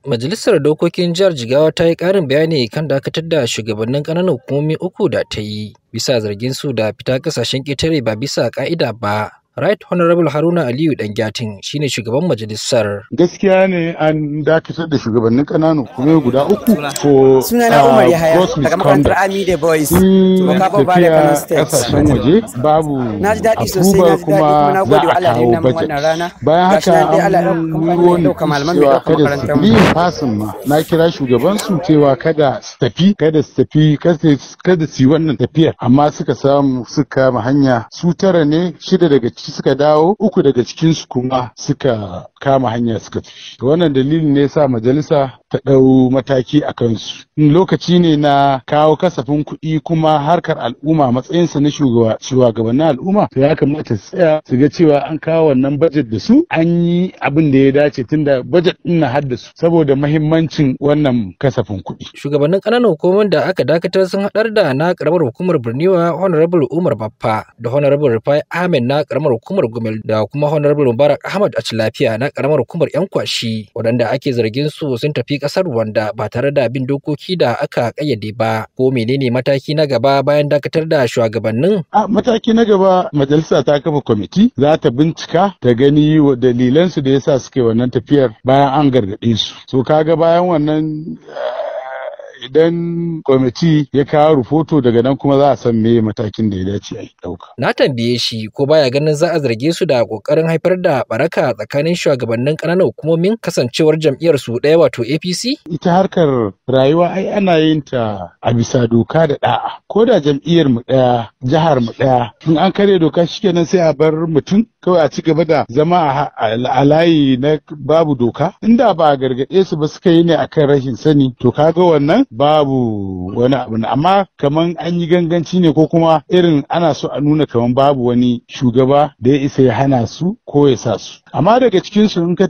Majalisar Dokokin Jihar Jigawa ta yi ƙarin bayani kan dakatar da shugabannin ƙananan hukumomi uku da ta yi, bisa zargin su da fita ƙasashen ƙetare ba bisa ƙa'ida ba. Right Honorable Haruna Aliyu Ɗangyatin shine shugaban majalisar. Gaskiya ne, an dakatar da shugabannin ƙananan hukumomi guda uku for Sunana Umar Yahaya gross daga makarantar misconduct. Ami da Boys, Sun Makabo Bale, Kano tafiya State. kasashen waje babu Na ji daɗi sosai, na approval, ji daɗi kuma kuma na za gode wa a Allah da ya kawo nuna min budget. wannan rana. Bayan Gashi haka nan dai Allah ya an ɗauka kamfanin, ya wani ɗauka malaman, bai cewa ɗauka kada su makarantar mu. tafi in fasin ma na kira shugaban su cewa kada su tafi, kada su tafi, kada su yi wannan tafiyar, amma suka samu suka kama hanya. Su tara ne, shida daga ciki suka dawo, uku daga cikin su kuma suka kama hanya suka tafi. To, wannan dalilin ne yasa majalisa ta ɗau mataki a kansu. Lokaci ne na kawo kasafin kuɗi kuma harkar al'umma, matsayinsa na shugabannin al'umma, to ya kamata su tsaya su ga cewa an kawo wannan budget da su, an yi abin da ya dace, tunda budget ɗin na haddasu saboda mahimmancin wannan kasafin kuɗi. Shugabannin ƙananan hukumomin da aka dakatar sun haɗar da na ƙaramar hukumar Birniwa, Honorable Umar Baffa, da Honorable Rufai Ahmed na ƙaramar hukumar Gumel, da kuma Honorable Mubarak Ahmad Acilafiya na ƙaramar hukumar Yankwashi, waɗanda ake zargin su sun tafi ƙasar Rwanda ba tare da bin dokoki da aka ƙayyade ba. Ko menene mataki na gaba bayan dakatar da shugabannin? A mataki na gaba, majalisa ta kafa kwamiti, za ta bincika ta gani wa dalilansu da yasa suka yi wannan tafiyar bayan an gargaɗe su. So kaga bayan wannan, idan kwamiti ya kawo rahoto, daga nan kuma za a san me matakin da ya dace a ɗauka. Na tambaye shi ko baya ganin za a zarge su da ƙoƙarin haifar da ɓaraka tsakanin shugabannin ƙananan hukumomin, kasancewar jam'iyyar su ɗaya, wato APC? Ita harkar rayuwa ai ana yin ta a bisa doka da da'a. Ko da jam'iyyar mu ɗaya, jihar mu ɗaya, in an karya doka shikenan sai a bar mutum kawai a ci gaba da zama a layi na babu doka? Inda ba a gargaɗe su ba, suka yi ne akan rashin sani, to kaga wannan babu wani abu na, amma kaman an yi ganganci ne, ko kuma irin ana so a nuna kaman babu wani shugaba da ya isa ya hana su ko ya sa su. Amma daga cikin su, in ka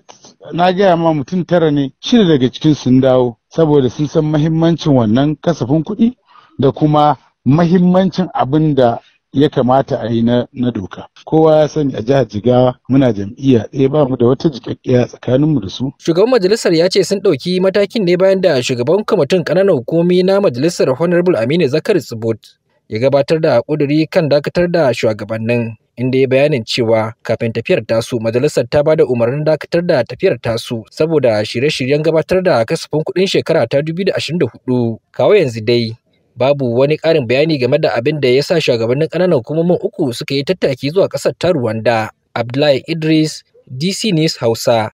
na gaya ma, mutum tara ne, shida daga cikin sun dawo saboda sun san mahimmancin wannan kasafin kuɗi da kuma mahimmancin abin da ya kamata a yi na doka. Kowa ya sani a jihar Jigawa muna jam'iyya ɗaya, ba mu da wata jiƙaƙƙiya tsakaninmu da su. Shugaban majalisar ya ce sun ɗauki matakin ne bayan da shugaban kwamitin ƙananan hukumomi na majalisar, Honorable Aminu Zakari Tsibot, ya gabatar da ƙuduri kan dakatar da shugabannin, inda ya bayanin cewa kafin tafiyar tasu majalisar ta bada umarnin dakatar da tafiyar tasu saboda shirye-shiryen gabatar da kasafin kuɗin shekara ta 2024. Kawo yanzu dai babu wani ƙarin bayani game da abin da ya sa shugabannin ƙananan hukumomin uku suka yi tattaki zuwa ƙasar ta Rwanda. Abdullahi Idris, DC News Hausa.